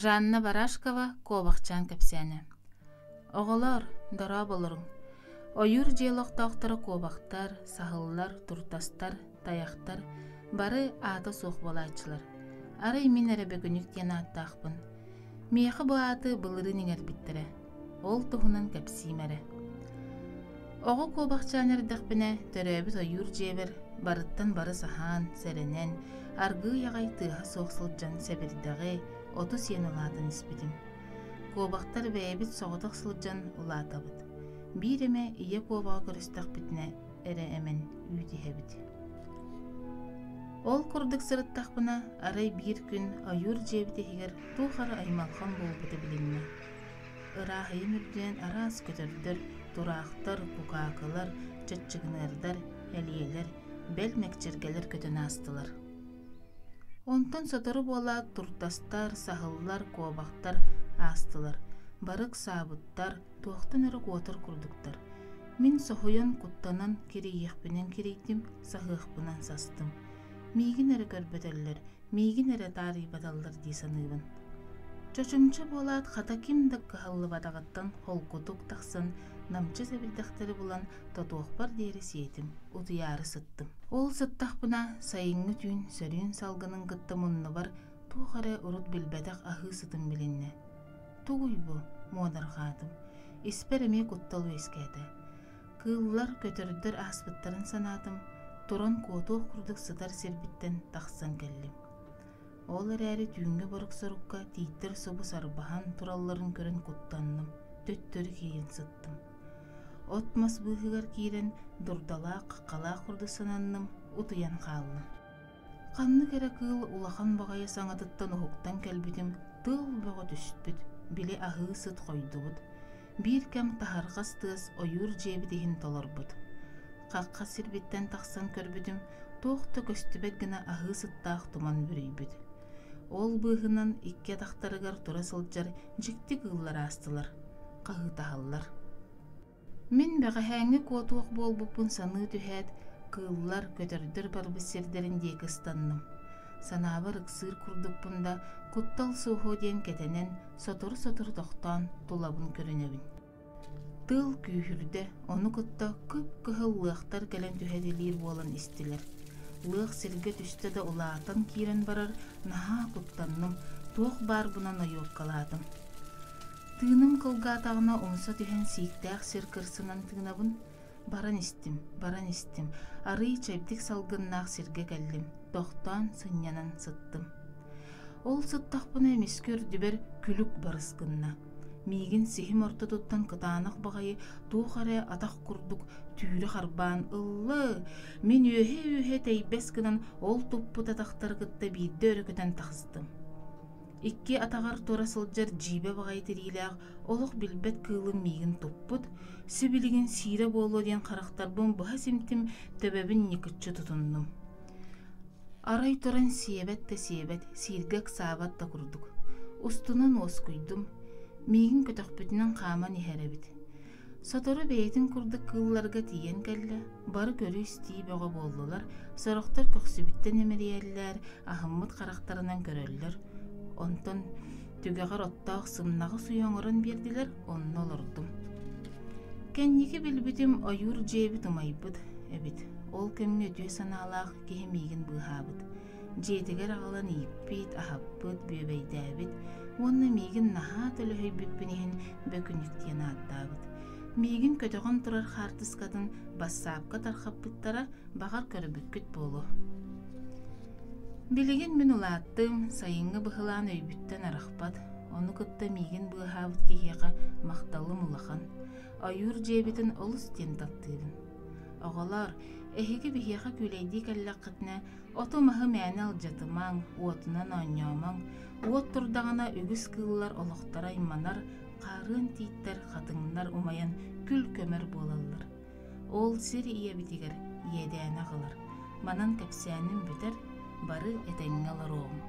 Жанна Барашкова Куобахчаан кэпсээнэ Оҕолоор, дорооболоруҥ! Ойуур дьиэ олохтоохторо куобахтар, саһыллар, туртастар, тайахтар бары аата суох буолааччылар. Арай мин эрэ Бөкүнүк диэн ааттаахпын. Миэхэ бу ааты былырыын иҥэрбиттэрэ. Ол туһунан кэпсиим эрэ. Оҕо куобахчаан эрдэхпинэ, төрөөбүт ойуур дьиэбэр барыттан бары саһаан, сэрэнэн, аргыый аҕай тыаһа суох сылдьан сэбирдэҕи, оту сиэн улаатан испитим. Куобахтар бэйэбит соҕотох сылдьан улаатабыт. Биир эмэ ийэ куобаҕы көрүстэхпитинэ эрэ эмэн үүт иһэбит. Ол курдук сырыттахпына, арай биир күн ойуур дьиэбит иһигэр туох эрэ аймалҕан буолбута билиннэ. Ырааһыйым үрдүнэн араас көтөрдөр, тураахтар, кукаакылар, чаччыгыныардар, элиэлэр, бэл мэкчиргэлэр көтөн аастылар. Онтон сотору буолаат туртастар, саһыллар, куобахтар аастылар. Бары ыксаабыттар, туохтан эрэ куотар курдуктар. Мин соһуйан, куттанан, кирийиэхпинэн кирийдим, саһыахпынан састым. Миигин эрэ көрбөтөллөр, миигин эрэ таарыйбаталлар дии саныыбын. Чочумча буолаат хата ким да кыһаллыбатаҕыттан холкутук тахсан намчы сэбирдэхтэри булан тотуохпар диэри сиэтим, утуйаары сыттым. Ол сыттахпына сайыҥҥы түүн сөрүүн салгынын кытта муннубар туох эрэ урут билбэтэх аһыы сытым билиннэ. Тугуй бу? муодарҕаатым. Испэр эмиэ куттал үөскээтэ. Кыыллар, көтөрдөр ааспыттарын санаатым, туран куотуох курдук сытар сирбиттэн тахсан кэллим. Ол эрээри түүҥҥү борук-сорукка тииттэр субу сарбаһан туралларын көрөн куттанным, төттөрү киирэн сыттым. От-мас быыһыгар киирэн дурдалаах-хаххалаах курдук сананным, утуйан хааллым. Ханнык эрэ кыыл улахан баҕайы саҥатыттан уһуктан кэлбитим тыал бөҕө түспүт, били аһыы сыт хойдубут. Биир кэм таһырҕас тыас ойуур дьиэбит иһин толорбут. Хахха сирбиттэн тахсан көрбүтүм, туох да көстүбэт гына аһыы сыттаах туман бүрүйбүт. Ол быыһынан икки атахтарыгар тура сылдьар дьикти кыыллар аастылар, хаһыытаһаллар. Мин бэҕэһээҥҥи куотуох буолбуппун саныы түһээт, кыыллар, көтөрдөр барбыт сирдэрин диэки ыстанным. Санаабар ыксыыр курдукпун да, куттал суоһуо диэн кэтэнэн, сотору-сотору тохтоон тулабын көрүнэбин. Тыал күүһүрдэ, ону кытта кып-кыһыл лыахтар кэлэн түһэтэлиир буолан истилэр. Лыах сиргэ түстэ да улаатан киирэн барар, наһаа куттанным, туох баарбынан ойуоккалаатым. Тыыным кылгаатаҕына умса түһэн сииктээх сир кырсынан тыынабын. Баран истим, баран истим, арыый чэбдик салгыннаах сиргэ кэллим, тохтоон сынньанан сыттым. Ол сыттахпына эмискэ үрдүбэр күлүк барыс гынна. Миигин сиһим ортотуттан кытаанах баҕайы туох эрэ атах курдук түүрү харбаан ылла. Мин үөһэ-үөһэ тэйбэс гынан ол туппут атахтары кытта биирдэ өрө көтөн таҕыстым. Икки атаҕар тура сылдьар дьиибэ баҕайы тириилээх, олох билбэт кыылым миигин туппут, сибилигин сиирэ буолуо диэн харахтарбын быһа симтим, төбөбүн ньыкыччы тутуннум. Арай туран сиэбэт да сиэбэт, сииргэ ыксаабат да курдук. Устунан уоскуйдум, миигин көтөхпүтүнэн хааман иһэр эбит. Сотору бэйэтин курдук кыылларга тиийэн кэллэ, бары көрүү-истии бөҕө буоллулар, сорохтор көхсүбүттэн имэрийэллэр, аһыммыт харахтарынан көрөллөр. Онтон түгэҕэр оттоох сымнаҕы суйа оҥорон биэрдилэр, онно олордум. Кэнники билбитим ойуур дьиэбит умайбыт эбит. Ол кэмҥэ үтүө санаалаах киһи миигин быыһаабыт. Дьиэтигэр аҕалан ииппит, аһаппыт, бүөбэйдээбит уонна миигин наһаа төлөһүйбүппүн иһин Бөкүнүк диэн ааттаабыт. Миигин көтөҕөн турар хаартыскатын бассаапка тархаппыттара, баҕар көрбүккүт буолуо. Билигин мин улааттым, сайыҥҥы быһылаан өйбүттэн арахпат, ону кытта миигин быыһаабыт киһиэхэ махталым улахан. Ойуур дьиэбитин олус диэн таптыыбын. Оҕолоор, эһиги биһиэхэ күүлэйдии кэллэххитинэ, оту-маһы мээнэ алдьатымаҥ, уотунан оонньоомоҥ. Уот турдаҕына үгүс кыыллар олохторо айманар, хаарыан тииттэр, хатыҥнар умайан күл-көмөр буолаллар. Ол сир ийэбитигэр иэдээнэ аҕалар. Манан кэпсээним бүтэр, бары этэҥҥэ олоруоҕуҥ.